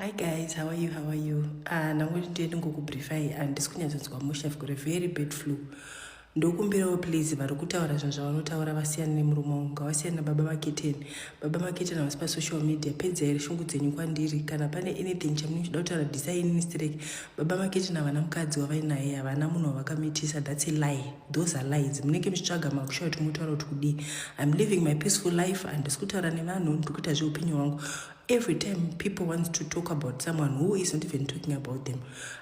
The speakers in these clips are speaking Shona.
Hi guys, how are you? How are you? Ah, ndangoti ndiye ndingokubriefai handisi kunyatsonzwa mushe. I've got a very bad flu. Ndokumbirawo please vari kutaura zvinhu zvavanotaura vasiyane nemurume wangu, ngavasiyane nababa Maketeni. Baba Maketeni havasi pasocial media. Pedzai shungu dzenyu kwandiri. Kana pane anything chamunenge muchida kutaura disai inini straight. Baba Maketeni havana mukadzi wavainaye, havana munhu wavakamitisa. That's a lie. Those are lies. Munenge muchitsvaga makushayo kuti motaura kuti kudii. I'm living my peaceful life. Handisi kutaura nevanhu, ndiri kuita zveupenyu hwangu. Every time people want to talk about someone who is not even talking about them.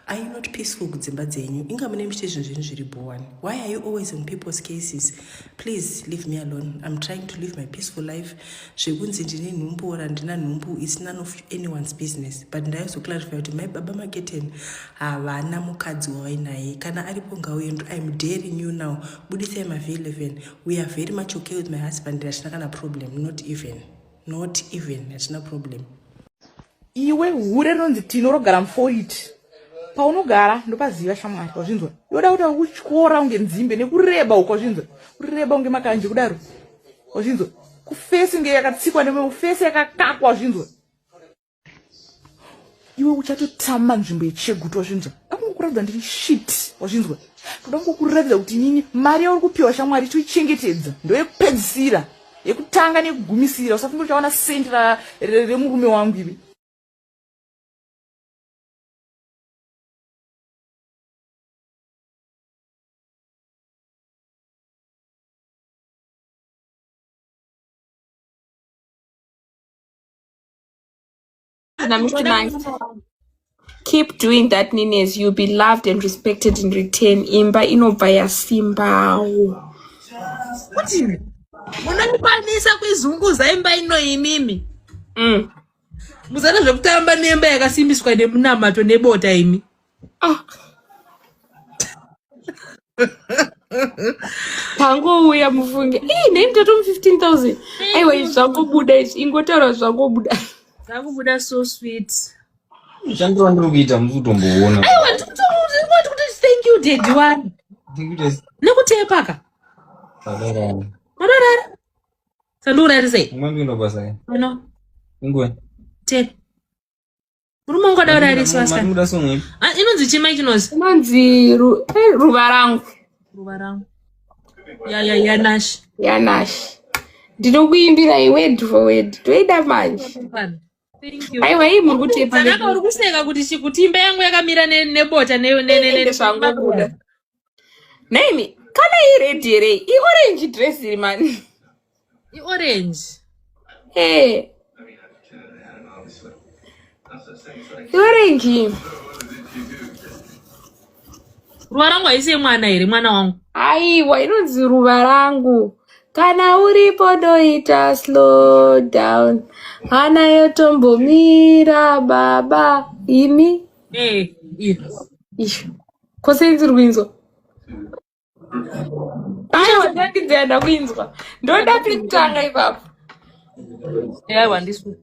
Are you not peaceful kudzimba dzenyu? Inga mune muchite zvinhu zvenyu zviri bhowani. Why are you always on people's cases? Please leave me alone. I'm trying to live my peaceful life. Zvekunzi ndine nhumbu or handina nhumbu is none of anyone's business. But ndaizoclarify kuti mai baba Maketeni havana mukadzi wavainaye. Kana aripo ngauye. I'm daring you now. Budisai ma V11. We are very much okay with my husband. Hatina kana problem. Not even. Not even. Hatina problem. Iwe hure rinonzi Tino rogara mufoiti. Paunogara ndopaziva shamwari wazvinzwa. Yoda kuti akutyora unge nzimbe nekureba uko wazvinzwa. Kureba unge makanje kudaro. Wazvinzwa. Kufesi unge yakatsikwa nemufesi yakakakwa wazvinzwa. Iwe uchatotama nzvimbo yechegutu wazvinzwa. Ndakungokuratidza ndiri shit wazvinzwa. Ndoda kungokuratidza kuti inini mari yauri kupiwa shamwari toichengetedza ndoyekupedzisira yekutanga nekugumisira usafunge uchawana sendi remurume wangu iwe. Na Mr. Nice. Keep doing that Nines, you'll be loved and respected in return. Imba inobva yasimbawo. Kuti munokwanisa kuizunguza imba ino imimi. Musada zvekutamba nemba yakasimbiswa nemunamato nebota imi. Ah. Pangouya mufunge. Ii nei mutatu 15000. Aiwa izvi zvangobuda izvi ingotaura zvangobuda. Zvakubuda so sweet. Chandiro ndiri kuita musi kutomboona. Aiwa ndikuti kuti thank you daddy wani. Nekutepaka. Madorara. Madorara. Sandiurarisei. Umwe ndino basa. Ano. Ingwe. Tepa. Murume wangu ada urariswa Mati asikana. muda song ipi? Ah, inonzi chii mai chinozi? Inonzi ruva rangu. Ruva rangu. Ya ya ya Nash. Ya Nash. Ndinokuimbirai word for word. Toida manje. Thank you. Aiwa iyi muri kutepa. Sanaka uri kuseka kuti chi kuti imba yangu yakamira ne nebota ne ne ne ne zvangobuda. Naimi, kana i red here? I orange dress iri mani. I orange. Eh. I orange. Ruva rangu haisi yemwana here mwana wangu? Aiwa inonzi ruva rangu. Kana uripo ndoita slow down. Hana yotombomira baba imi. Eh, iyo. Isho. Kose inzwi kuinzwa. Aiwa ndandidzi kuinzwa. Ndoda pekutanga ipapo. Aiwa ndiswi.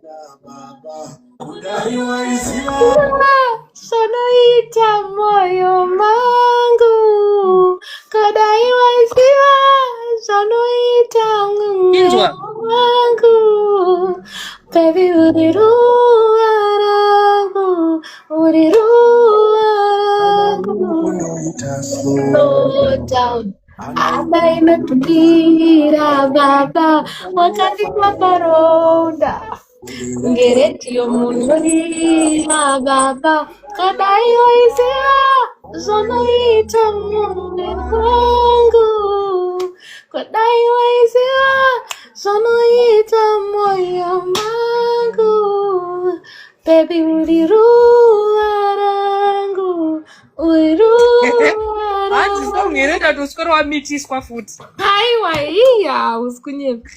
Zvanoita moyo mangu kudai waiziva zvanoita Inzwa. mwoyo wangu baby uri ruva rangu uri ruva rangu slow down Ana inotudira baba wakandikwa paronda kunge redhiyo munorira baba kadai waiziva zvonoita mune wangu kudai waiziva zvonoita moyo mangu baby uri ruva rangu uri ruva Hanzi rangu song here tatoswera wamitiswa futi. Aiwa iya usi kunyepa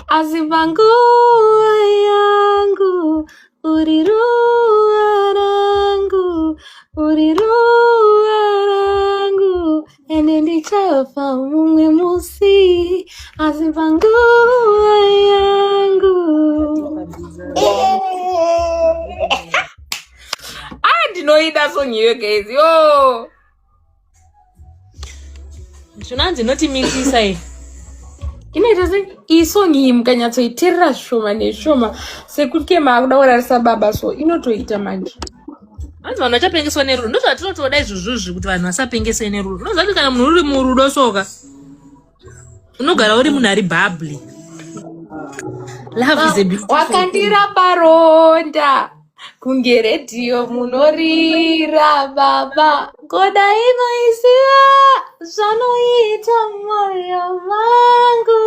asi panguva yangu uri ruva rangu uri ruva rangu ende ndichafa mumwe musi asi panguva yangu. Ah, ndinoida song iyo guys yo. Zvinonzi inotimitisa iyi. Inoita se iyi song iyi mukanyatsoiteerera zvishoma nezvishoma sekuti maakuda kurarisa baba so inotoita manje. Hanzi vanhu vachapengeswa nerudo. Ndozvatinotoda izvozvozvi kuti vanhu vasapengeswe nerudo. Unoziva kuti kana munhu uri murudo soka unogara uri munhu ari bubbly. Love is a beautiful thing. Wakandirapa ronda kunge redhiyo munorira baba koda inoisiya zvanoita moyo wangu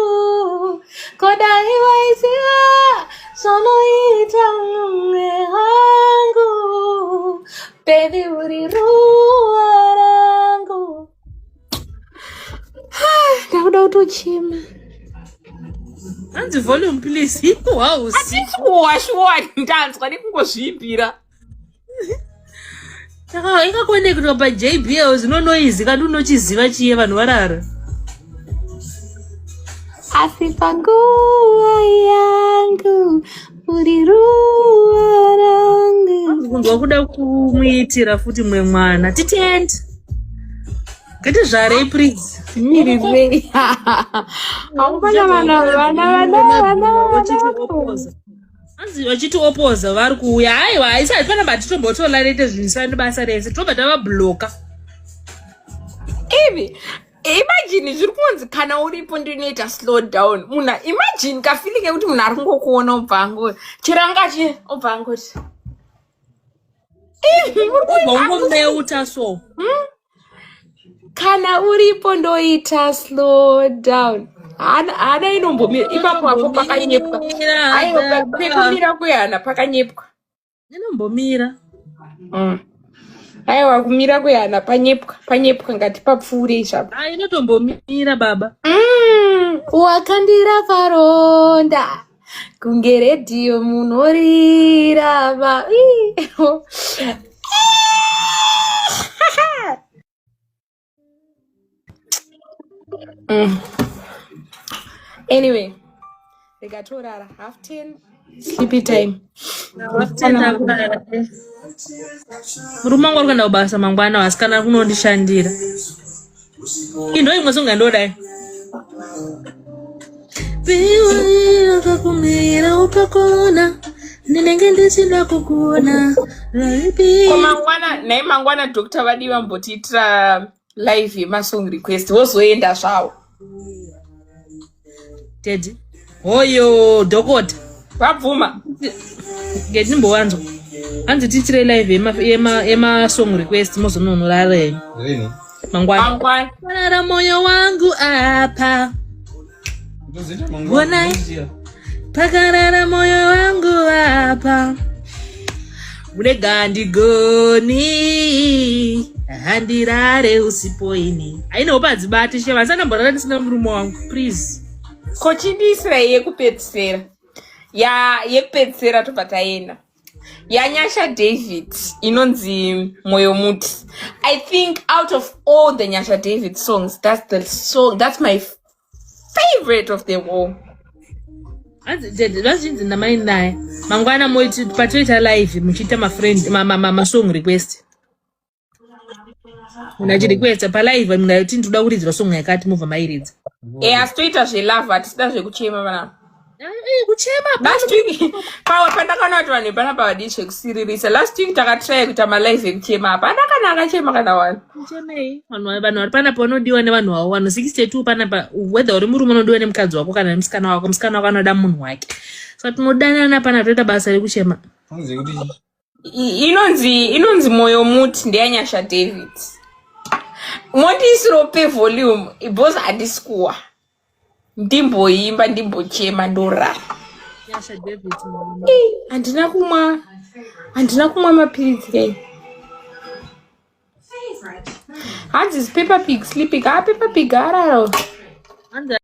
koda inoisiya zvanoita mumwe wangu baby uri ruva rangu. Ndakuda kutochema. Hanzi volume please. Wow. Hatisi kuwashuwa ndanzwa nekungozviimbira. Saka ingakonekitwa pa JBL zvino noise kandi unochiziva chiye vanhu varara. Asi panguva yangu uri ruva rangu. Kunzwa kuda kumuitira futi mwe mwana. Titende. Ngatizvarei please. Mirirei. Hakupana vana vana vana vana vana. Hanzi vachiti opoza vari kuuya. Haiwa haisi hapana batitombotolarete zvinhu sani basa rese. Tobva tavabloka. Ivi imagine zviri kunzi kana uripo ndinoita slow down. Munhu imagine kafeeling kekuti munhu ari kungokuona obva angoti chero anga achi obva angoti. Obva ungomeuta so. Kana uripo ndoita slow down. Hana hana inombomira ipapo apo pakanyepwa. Aiwa pekumira kwehana pakanyepwa. Inombomira. Aiwa kumira kwehana panyepwa panyepwa ngatipapfuurei zvapo. Ah, inotombomira baba. Wakandira paronda kunge redhiyo munorira ba. Anyway, rega torara 10:30 sleepy time. Murume wangu ari kuenda kubasa mangwana asikana kunondishandira. Indo imwe songa ndodai. Piwa kakumira upakona ndinenge ndichida kukuona raipi. Ko mangwana naye mangwana Dr. Vadi vambotiitira live yemasong request vozoenda zvavo. Teddy. Hoyo dhokota. Vabvuma. Ngeti ndimbowanzwa. Hanzi tiitire live yema song request mozononorara henyu. Rini? Mangwana. Mangwana. Parara moyo wangu apa. Ndozoita mangwana. Onai. Pakarara moyo wangu apa. Unega handigoni handirare usipo ini. Aine hope hadzibati shema handisandamborara ndisina murume wangu please. Ko chindiisirai yekupedzisira. Ya yekupedzisira tobva taenda. YaNyasha David inonzi Moyo Muti. I think out of all the Nyasha David songs, that's the song, that's my favorite of them all. Hanzi Jed, vazhinji namai naye mangwana moiti patoita live muchiita mafriend masong request. Munhu achirequesta palive munhu achiti ndinoda kuridzirwa song yakati mobva mairidza. Asi toita zvelove hatisida zvekuchema vanapa. Kuchema Last week pawa pandakaona kuti vanhu vepanapa vadii zvekusiririsa. Last week takatry kuita malive ekuchema hapana kana akachema kana one. Kuchemei vanhu vari panapa vanodiwa nevanhu vavo vanhu 62 panapa whether uri murume unodiwa nemukadzi wako kana nemusikana wako musikana wako anoda munhu wake saka tinodanana panapa toita basa rekuchema. Hanzi kuti Inonzi Moyo Muti ndeyaNyasha David. Mondiisirawo pe volume because handisi kuwa. Ndimboimba ndimbochema ndorara. Nyasha David mama. Handina kumwa mapiritsi kai. Hanzi is Pepper Pig sleeping? Ah, Pepper Pig arara. Hanzi